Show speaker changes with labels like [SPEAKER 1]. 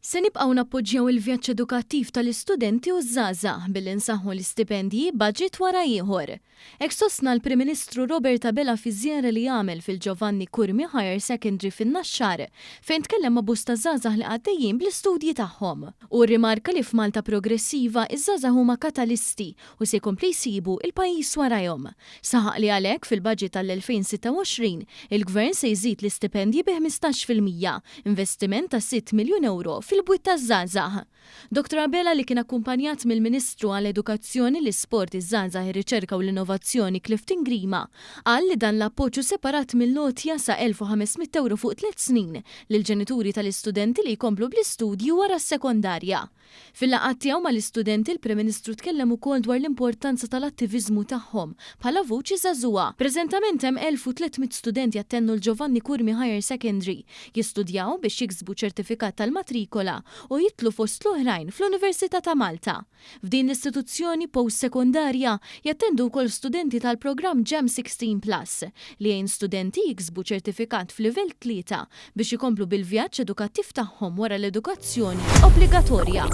[SPEAKER 1] Se nibqgħu nappoġġjaw il-vjaġġ edukattiv tal-istudenti u ż-żgħażagħ billi nsaħħu l-istipendji baġit wara ieħor. Hekk sostna l-Prim Ministru Robert Abela fi żjara li għamel fil-Giovanni Curmi Higher Secondary fin-Naxxar fejn tkellem ma' bosta żgħażagħ li għaddejjin bl-istudji tagħhom. Hu rrimarka li f'Malta Progressiva iż-żgħażagħ huma katalisti u se jkompli jsibu il-pajjiż warajhom. Saħaq li għalhekk fil-baġit tal-2026 il-Gvern se jżid l-istipendji bi 15%, investiment ta' 6 miljun ewro fil-bwiet taż-żgħażagħ. Dr Abela li kien akkumpanjat mill-Ministru għall-Edukazzjoni, l-Isport, iż-Żgħażagħ, ir-Riċerka u l-Innovazzjoni Clifton Grima qal li dan l-appoġġ hu separat mill-għotja sa 1500 ewro fuq tliet snin lill-ġenituri tal-istudenti li jkomplu bl-istudji wara s-sekondarja. Fil-laqgħat tiegħu mal-istudenti l-Prim Ministru tkellem ukoll dwar l-importanza tal-attiviżmu tagħhom bħala vuċi żagħżugħa. Preżentament hemm 1,300 student jattendu l-Giovanni Curmi Higher Secondary, jistudjaw biex jiksbu ċertifikat tal-matrikola u jidħlu fost l-oħrajn fl-Università ta' Malta. F'din l-istituzzjoni post-sekondarja jattendu wkoll studenti tal-programm JAM 16 Plus li jgħin studenti jiksbu ċertifikat f'livell 3 biex ikomplu bil-vjaġġ edukattiv tagħhom wara l-edukazzjoni obbligatorja.